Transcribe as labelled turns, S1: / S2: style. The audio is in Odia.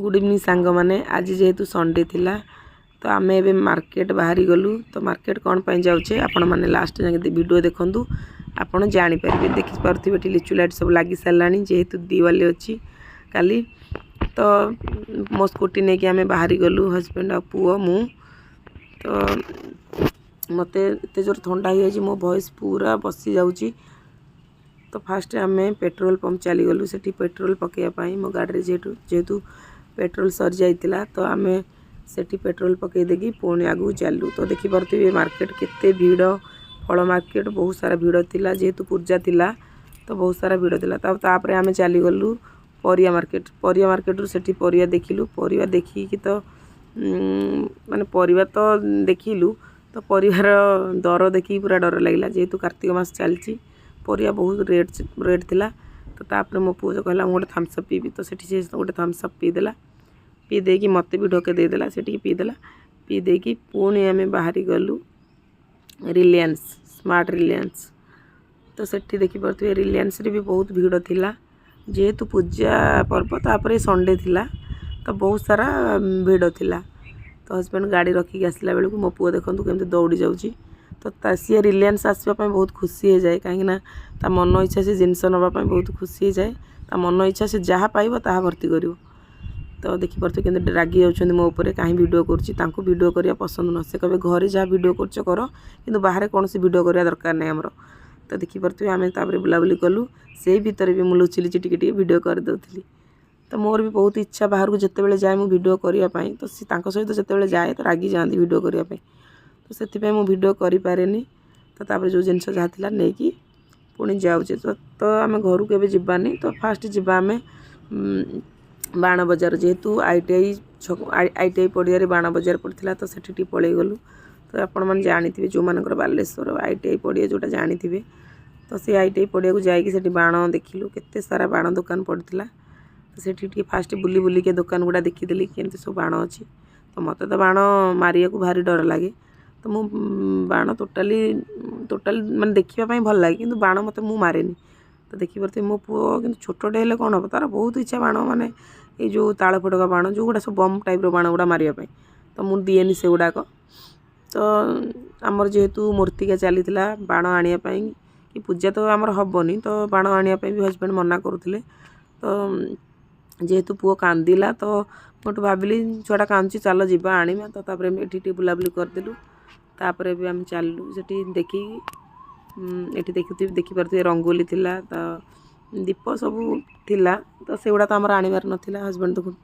S1: ଗୁଡ଼୍ ଇଭିନିଂ ସାଙ୍ଗମାନେ। ଆଜି ଯେହେତୁ ସଣ୍ଡେ ଥିଲା, ତ ଆମେ ଏବେ ମାର୍କେଟ ବାହାରି ଗଲୁ। ତ ମାର୍କେଟ କ'ଣ ପାଇଁ ଯାଉଛେ, ଆପଣମାନେ ଲାଷ୍ଟ ଯାଏଁ ଭିଡ଼ିଓ ଦେଖନ୍ତୁ, ଆପଣ ଜାଣିପାରିବେ। ଦେଖିପାରୁଥିବେ, ଏଠି ଲିଚୁ ଲାଇଟ୍ ସବୁ ଲାଗି ସାରିଲାଣି, ଯେହେତୁ ଦିୱାଲି ଅଛି କାଲି। ତ ମୋ ସ୍କୁଟି ନେଇକି ଆମେ ବାହାରି ଗଲୁ, ହଜବେଣ୍ଡ ଆଉ ପୁଅ, ମୁଁ। ତ ମୋତେ ଏତେ ଜୋର ଥଣ୍ଡା ହେଇଯାଇଛି, ମୋ ଭଏସ୍ ପୁରା ବସିଯାଉଛି। ତ ଫାଷ୍ଟ ଆମେ ପେଟ୍ରୋଲ ପମ୍ପ ଚାଲିଗଲୁ ସେଠି ପେଟ୍ରୋଲ ପକାଇବା ପାଇଁ। ମୋ ଗାଡ଼ିରେ ଯେହେତୁ ପେଟ୍ରୋଲ ସରିଯାଇଥିଲା, ତ ଆମେ ସେଠି ପେଟ୍ରୋଲ ପକାଇ ଦେଇକି ପୁଣି ଆଗକୁ ଚାଲିଲୁ। ତ ଦେଖିପାରୁଥିବେ, ମାର୍କେଟ କେତେ ଭିଡ଼। ଫଳ ମାର୍କେଟ ବହୁତ ସାରା ଭିଡ଼ ଥିଲା। ଯେହେତୁ ପୂଜା ଥିଲା, ତ ବହୁତ ସାରା ଭିଡ଼ ଥିଲା। ତାପରେ ଆମେ ଚାଲିଗଲୁ ପରିବା ମାର୍କେଟ। ପରିବା ମାର୍କେଟରୁ ସେଠି ପରିବା ଦେଖିଲୁ। ପରିବା ଦେଖିକି ତ ମାନେ ପରିବା ତ ଦେଖିଲୁ, ତ ପରିବାର ଦର ଦେଖିକି ପୁରା ଡର ଲାଗିଲା। ଯେହେତୁ କାର୍ତ୍ତିକ ମାସ ଚାଲିଛି, ପରିବା ବହୁତ ରେଟ୍ ଥିଲା। ତ ତାପରେ ମୋ ପୁଅ କହିଲା, "ମୁଁ ଗୋଟେ ଥମ୍ସଅପ୍ ପିଇବି।" ତ ସେଠି ସେ ଗୋଟେ ଥମ୍ସଅପ୍ ପିଇଦେଲା। ପିଇ ଦେଇକି ମୋତେ ବି ଢୋକେ ଦେଇଦେଲା। ସେ ଟିକେ ପିଇଦେଲା। ପିଇ ଦେଇକି ପୁଣି ଆମେ ବାହାରି ଗଲୁ ରିଲାଏନ୍ସ, ସ୍ମାର୍ଟ ରିଲାଏନ୍ସ। ତ ସେଠି ଦେଖିପାରୁଥିବେ, ରିଲାଏନ୍ସରେ ବି ବହୁତ ଭିଡ଼ ଥିଲା। ଯେହେତୁ ପୂଜା ପର୍ବ, ତାପରେ ସଣ୍ଡେ ଥିଲା, ତ ବହୁତ ସାରା ଭିଡ଼ ଥିଲା। ତ ହଜବେଣ୍ଡ ଗାଡ଼ି ରଖିକି ଆସିଲା ବେଳକୁ ମୋ ପୁଅ ଦେଖନ୍ତୁ କେମିତି ଦୌଡ଼ି ଯାଉଛି। ତ ସିଏ ରିଲାଏନ୍ସ ଆସିବା ପାଇଁ ବହୁତ ଖୁସି ହେଇଯାଏ, କାହିଁକିନା ତା ମନ ଇଚ୍ଛା ସେ ଜିନିଷ ନେବା ପାଇଁ ବହୁତ ଖୁସି ହେଇଯାଏ। ତା ମନ ଇଚ୍ଛା ସେ ଯାହା ପାଇବ, ତାହା ଭର୍ତ୍ତି କରିବ। ତ ଦେଖିପାରୁଥିବେ, କେମିତି ରାଗି ଯାଉଛନ୍ତି ମୋ ଉପରେ, କାହିଁ ଭିଡ଼ିଓ କରୁଛି। ତାଙ୍କୁ ଭିଡ଼ିଓ କରିବା ପସନ୍ଦ ନୁହଁ। ସେ କହିବେ, "ଘରେ ଯାହା ଭିଡ଼ିଓ କରୁଛ କର, କିନ୍ତୁ ବାହାରେ କୌଣସି ଭିଡ଼ିଓ କରିବା ଦରକାର ନାହିଁ ଆମର।" ତ ଦେଖିପାରୁଥିବେ, ଆମେ ତାପରେ ବୁଲାବୁଲି କଲୁ। ସେଇ ଭିତରେ ବି ମୁଁ ଲୁଚି ଲୁଚି ଟିକେ ଟିକେ ଭିଡ଼ିଓ କରିଦେଉଥିଲି। ତ ମୋର ବି ବହୁତ ଇଚ୍ଛା, ବାହାରକୁ ଯେତେବେଳେ ଯାଏ ମୁଁ ଭିଡ଼ିଓ କରିବା ପାଇଁ। ତ ସେ ତାଙ୍କ ସହିତ ଯେତେବେଳେ ଯାଏ, ତ ରାଗି ଯାଆନ୍ତି ଭିଡ଼ିଓ କରିବା ପାଇଁ। ତ ସେଥିପାଇଁ ମୁଁ ଭିଡ଼ିଓ କରିପାରେନି। ତ ତାପରେ ଯେଉଁ ଜିନିଷ ଯାହା ଥିଲା ନେଇକି ପୁଣି ଯାଉଛେ। ତ ଆମେ ଘରକୁ ଏବେ ଯିବାନି। ତ ଫାଷ୍ଟ ଯିବା ଆମେ ବାଣ ବଜାର। ଯେହେତୁ ଆଇଟିଆଇ ଛକ, ଆଇଟିଆଇ ପଡ଼ିଆରେ ବାଣ ବଜାର ପଡ଼ିଥିଲା, ତ ସେଠି ଟିକେ ପଳେଇ ଗଲୁ। ତ ଆପଣମାନେ ଜାଣିଥିବେ, ଯେଉଁମାନଙ୍କର ବାଲେଶ୍ୱର ଆଇଟିଆଇ ପଡ଼ିଆ ଯେଉଁଟା ଜାଣିଥିବେ। ତ ସେ ଆଇଟିଆଇ ପଡ଼ିଆକୁ ଯାଇକି ସେଠି ବାଣ ଦେଖିଲୁ। କେତେ ସାରା ବାଣ ଦୋକାନ ପଡ଼ିଥିଲା। ତ ସେଠି ଟିକେ ଫାଷ୍ଟ ବୁଲି ବୁଲିକି ଦୋକାନ ଗୁଡ଼ା ଦେଖିଦେଲି, କେମିତି ସବୁ ବାଣ ଅଛି। ତ ମୋତେ ତ ବାଣ ମାରିବାକୁ ଭାରି ଡର ଲାଗେ। ତ ମୁଁ ବାଣ ଟୋଟାଲି ଟୋଟାଲି ମାନେ ଦେଖିବା ପାଇଁ ଭଲ ଲାଗେ, କିନ୍ତୁ ବାଣ ମୋତେ ମୁଁ ମାରେନି। ତ ଦେଖିପାରୁଥିବେ, ମୋ ପୁଅ କିନ୍ତୁ ଛୋଟଟେ ହେଲେ କ'ଣ ହେବ, ତା'ର ବହୁତ ଇଚ୍ଛା ବାଣ, ମାନେ ଏଇ ଯେଉଁ ତାଳ ଫୋଟକା ବାଣ, ଯେଉଁଗୁଡ଼ା ସବୁ ବମ୍ ଟାଇପ୍ର ବାଣ ଗୁଡ଼ା ମାରିବା ପାଇଁ। ତ ମୁଁ ଦିଏନି ସେଗୁଡ଼ାକ। ତ ଆମର ଯେହେତୁ ମୂର୍ତ୍ତିକା ଚାଲିଥିଲା, ବାଣ ଆଣିବା ପାଇଁ କି ପୂଜା ତ ଆମର ହେବନି, ତ ବାଣ ଆଣିବା ପାଇଁ ବି ହଜବେଣ୍ଡ ମନା କରୁଥିଲେ। ତ ଯେହେତୁ ପୁଅ କାନ୍ଦିଲା, ତ ମୁଁ ଏଠୁ ଭାବିଲି, ଛୁଆଟା କାନ୍ଦୁଛି, ଚାଲ ଯିବା ଆଣିବା। ତ ତାପରେ ଏଠି ଟିକେ ବୁଲାବୁଲି କରିଦେଲୁ। ତାପରେ ବି ଆମେ ଚାଲିଲୁ ସେଠି ଦେଖିକି। ଏଠି ଦେଖୁଥିବେ, ଦେଖିପାରୁଥିବେ, ରଙ୍ଗୋଲି ଥିଲା, ତ ଦୀପ ସବୁ ଥିଲା। ତ ସେଗୁଡ଼ା ତ ଆମର ଆଣିବାର ନଥିଲା। ହଜବେଣ୍ଡ ତ